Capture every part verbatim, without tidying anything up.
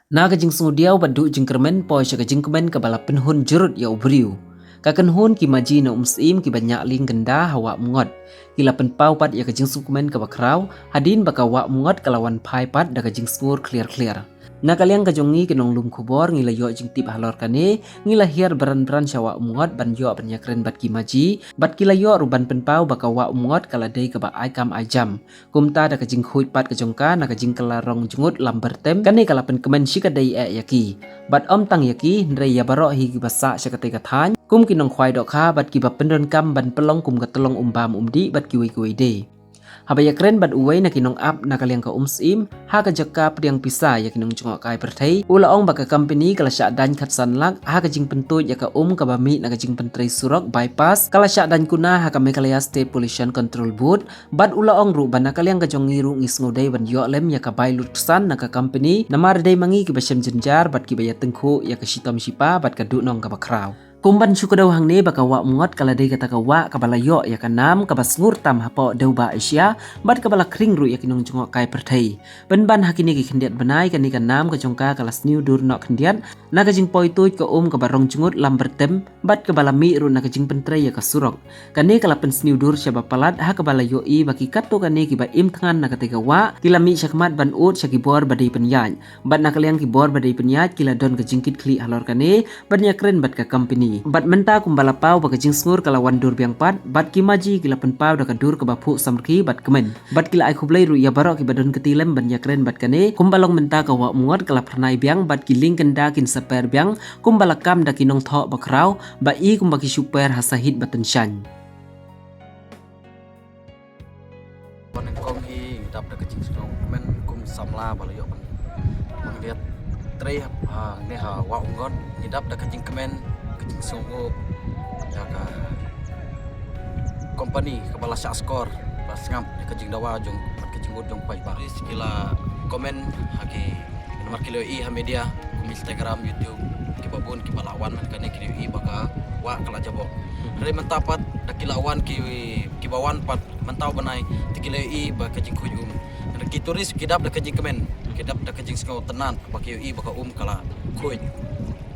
Na ka jingsngewdiaw bad duh jingkyrmen poi sha ka jingkmen kaba la pynhun jurut ïa u briew. Ka kynhun ki maji na Umsyiem kiba ñiah lieng kynda ha Wah Umngot ki la pynpaw pat ïa ka jingsngewkmen kaba khraw hadien ba ka Wah Umngot ka la wan phai pat da ka jingsngur khliar khliar. Na ka liang ka jong ngi ki nonglum khubor ngi la ïoh jingtip halor kane, ngi la hiar bran bran sha Wah Umngot ban ïoh ban ïakren bad ki maji, bad ki la ïoh ruh ban pynpaw ba ka Wah Umngot ka la dei kaba ai kam ai jam. Kumta da ka jingkhuid pat ka jong ka na ka jingkylla rong jngut lam byrtem, kane ka la pynkmen shikatdei eh ïa ki. Bad ym tang ïa ki, hynrei ïa baroh hi kiba sah sha katei ka thaiñ kum ki nongkhwai dohkha bad kiba pyndonkam ban pynlong kum ka tyllong um bam um dih bad kiwei kiwei de. Haba ïakren bad uwei na ki nongap na ka liang ka Umsyiem ha ka jaka pdiang pisa ïa ki nongjngohkai pyrthei, u la ong ba ka company ka la shah daiñ khatsan lak ha ka jingpyntuid ïa ka um kaba mih na ka jingpyntrei surok bypass, ka la shah daiñ kuna ha ka Meghalaya State Pollution Control Board. Bad u la ong ruh ba na ka liang ka jong ngi ruh ngi sngewdei ban ïoh lem ïa ka bai lut ksan na ka company, namar dei ma ngi kiba shem jynjar bad kiba ïatyngkhuh ïa ka shitom shipa bad ka duhnong kaba khraw. Kum ban shu kdew hangne ba ka Wah Umngot ka la dei kata ka wah kaba la ïoh ïa ka nam kaba sngur tam hapoh dewbah Asia, bad kaba la khring ruh ïa ki nongjngohkai pyrthei. Pynban ha kine ki khyndiat bnai kane ka nam ka jong ka ka la sniew dur noh khyndiat na ka jingpoi tuid ka um kaba rong jngut lam byrtem, bad kaba la mih ruh na ka jingpyntrei ïa ka surok. Kane ka la pynsniew dur shaba palat ha kaba la ïohi ba ki katto katne kiba im thngan na katei ka wah ki la mih shakhmat ban ud sha ki bor ba dei pynïaid. Bad na ka liang ki bor ba dei pynïaid ki la don ka jingkitkhlieh halor kane ban ïakren bad ka company. Bad mynta kumba la paw ba ka jingsngur ka la wan dur biang pat, bad ki maji ki la pynpaw da ka dur kaba phuh samrkhie bad kmen. Bad ki la ai khublei ruh ïa baroh kiba don kti lem ban ïakren bad kane, kumba long mynta ka Wah Umngot ka la phyrnai biang bad ki lieng kynda kin saper biang, kumba la kam da ki nongthoh bakhraw, ba i kumba ki shu per ha sahit ba tyngshaiñ. Ba nyngkong hi ngi dap da ka jingsngew kmen kum samla ba la ïoh ban, ban ïatrei ha, ne ha Wah Umngot, ngi dap da ka jingkmen, ka jingsngew ïa ka company kaba la shah skor, ba sngap ïa ka jingdawa jong, ka jingud jong paidbah. Ki la comment ha ki, namar ki la ïohi ha media kum Instagram, YouTube, kiba bun kiba la wan ha kane ki la ïohi ba ka wah ka la jaboh. Hynrei mynta pat da ki la wan ki, kiba wan pat mynta u bnai, te ki la ïohi ba ka jingkhuid um. Hynrei ki tourist ki dap da ka jingkmen, ki dap da ka jingsngew tynnat ba ki ïohi ba ka um ka la khuid.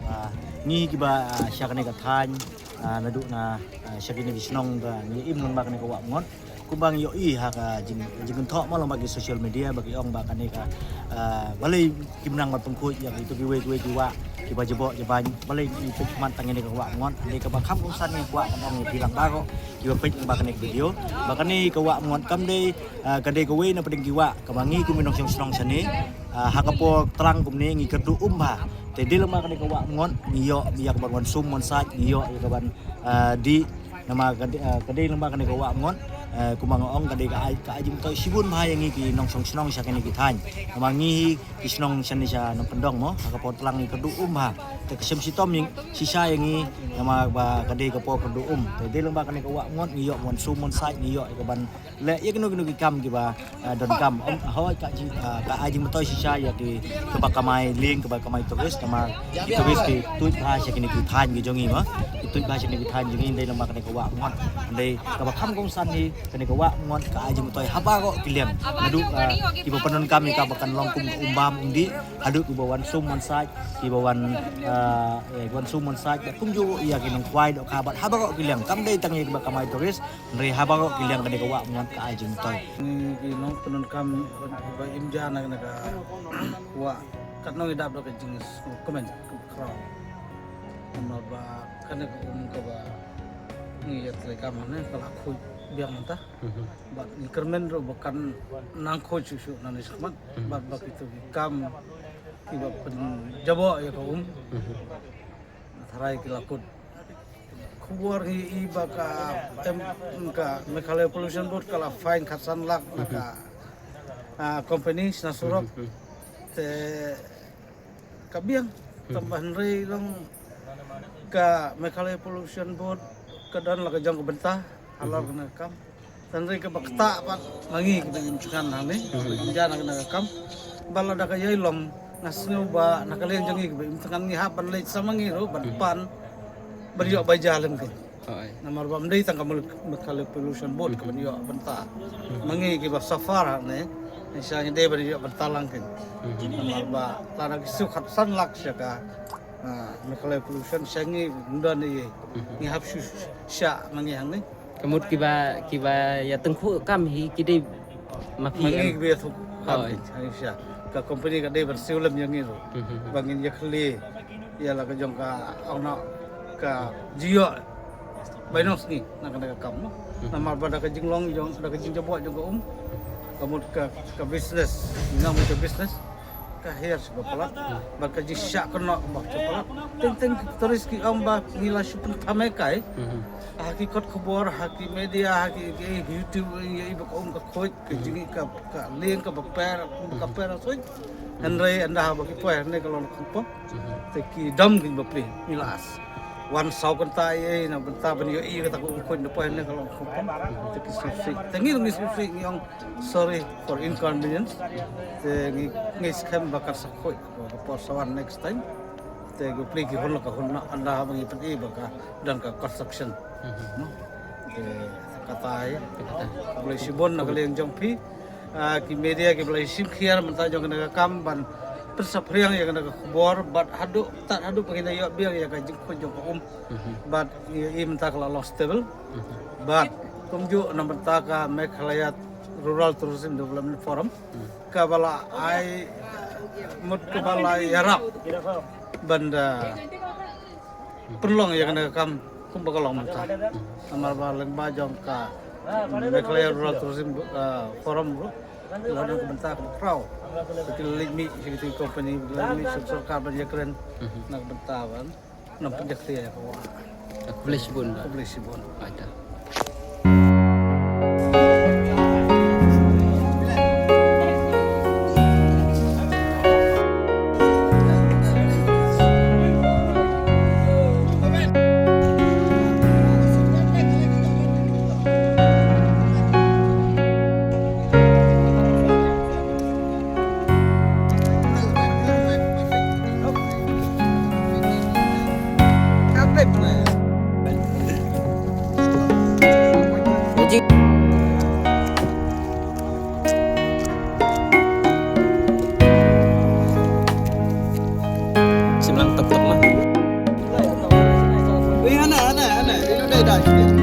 Ah, ngi kiba, ah, sha kane ka thaiñ, ah, naduh na, ah, sha kine ki shnong ba ngi im lyngba kane ka Wah Umngot. Kumba ngi ïohi ha ka jing, jingkynthoh mo lyngba ki social media ba ki ong ba kane ka, ah, balei kim nang ban pynkhuid ïa kito kiwei kiwei ki wah kiba jaboh jabaiñ, balei ki peit khmat tang ïa kane ka Wah Umngot. Dei kaba kham kongsan ngi kwah ban ong ïa phi lang baroh kiba peit lyngba kane ka video ba kane ka Wah Umngot kam dei, ah, ka dei kawei na pdeng ki wah kaba ngi kum ki nongshong shnong shane, ah, ha ka por tlang kumne ngi kyrduh um bha. Te dei lyngba kane ka Wah Umngot ngi ïoh ïa kaban wan sum wan sait, ngi ïoh ïa kaban, ah, dih. Namar ka dei, ah, ka dei lyngba kane ka Wah Umngot, eh, kumba nga ong ka dei ka ai, ka ai jingmyntoi shibun bha ïa ngi ki nongshong shnong sha kine ki thaiñ. Namar ngi hi ki shnong shane sha Nongkyndong mo, ha ka por tlang ngi kyrduh um bha. Te ka shem shitom ïa, shisha ïa ngi, namar ba ka dei ka por kyrduh um. Te dei lyngba kane ka Wah Umngot ngi ïoh wan sum wan sait, ngi ïoh ïa kaban leh ïa kino kino ki kam kiba, ah, donkam. Ym, hooid ka ji, ah, ka ai jingmyntoi shisha ïa ki, kiba kamai lieng, kiba kamai tourist, namar ki tourist ki tuid bha sha kine ki thaiñ ki jong ngi mo. Ki tuid bha sha kine ki thaiñ jong ngi, dei lyngba kane ka Wah Umngot. Dei kaba kham kongsan hi kane ka Wah Umngot ka ai jingmyntoi ha baroh ki liang. Haduh, ah, kiba pyndonkam ïa ka ba kan long kum ka um bam um dih, haduh kiba wan sum wan sait, kiba wan, ah, eh, wan sum wan sait, kumjuh ïa ki nongkhwai dohkha bad ha baroh ki liang. Kam dei tang ïa kiba kamai tourist, hynrei ha baroh ki liang kane ka Wah Umngot ka ai jingmyntoi. Ngi ki nongpyndonkam ba im ja na kane ka wah, katno ngi dap da ka jingsngewkmen kaba khraw. Namar ba kane ka um kaba ngi ïatrei kam hangne ka la khuid biang mynta. Mhm. Bad ngi kyrmen ruh ba kan nang khuid shuh shuh nangne shakhmat. Mhm. Bad ba kito ki kam kiba pynjaboh ïa ka um. Mhm. Tharai ki la kut khubor hi i ba ka, em, ka Meghalaya Pollution Board ka la fine khatsan lak na ka, ah, company shna surok. Mhm. Te ka biang, mhm, tang ba hynrei long ka Meghalaya Pollution Board ka don la ka jong ka bynta halor, mhm, kane ka kam. Hynrei kaba ktah pat ma ngi kiba im thngan hangne, mhm, im ja na kane ka kam. Ba lada ka ïai long nga sngew ba na ka liang jong ngi kiba im thngan ngi hap ban leit sa ma ngi ruh ban, mhm, pan ban ïoh bai ja lem ki. Hooid. Namar ba ym dei tang ka Meghalaya Pollution Board, mhm, kaban ïoh bynta. Mhm. Ma ngi kiba suffer hangne, Sha ngi dei ban ïoh ban talang kin. Namar ba la na ki siew khatsan lak sha ka, ah, Meghalaya Pollution sha ngi ym don ei. Ngi hap shu shah ma ngi hangne. Ka mut kiba, kiba ïa tyngkhuh kam hi ki dei ma phi. Ma ngi em? Kiba ïa tyngkhuh kam. Hooid. Hangne sha. Ka company ka dei ban siew lem ïa ngi ruh. Ba ngin ïa khlieh ïa la ka jong ka, ong noh, ka jingïoh bainong sngi na kane ka kam, no. Namar ba da ka jinglong jong, da ka jingjaboh jong ka um, ka mut ka, ka business, ngi ong ka business ka hiar sha ba palat, bad ka jingshah kynnoh ba sha palat. Teng teng ki tourist ki ong ba ngi la shu pynthame kai ha ki kot khubor, ha ki media, ha ki, ki YouTube, ïa i ba ka um ka khuid, ka jingïoh ka, ka lieng kaba per, ka per suid. Hynrei ynda haba ki poi hangne ka long khongpong. Te ki dom ki bapli, ngi la as. Wan saw kynta ei ei na bynta ban ïohi kata ka um khuid na poi hangne ka long khongpong. Te ki sngewsih. Te ngi ngi sngewsih, ngi ong sorry for inconvenience. Te ngi, ngi skhem ba kan sa khuid ka por sa wan next time. Te ki bapli ki hun la ka hun na ynda haba ngi pyni ba ka don ka construction. No? Te kata ei. Khublei shibun na ka liang jong phi. Ah, ki media kiba la shim khia mynta jong kane ka kam ban pynsaphriang ïa kane ka khubor, bad haduh, tad haduh ba ngin ïoh biang ïa ka jingkhuid jong ka um. Bad ïa i mynta ka la long stable. Bad kumjuh na mynta ka Meghalaya Rural Tourism Development Forum kaba la ai, mut kaba la ïarap ban da pynlong ïa kane ka kam kumba ka long mynta. Namar ba lyngba jong ka Meghalaya Rural Tourism, ah, Forum ruh ki la don ka bynta kaba khraw. Ki la leit mih sha ki company, ki la leit mih sha sorkar ban ïakren na ka bynta ban nang pynjakhlia ïa ka wah. Khublei shibun. Khublei shibun. Aita. Simlang tok tok ma. Ui, hana, hana, hana. Ino dai dai.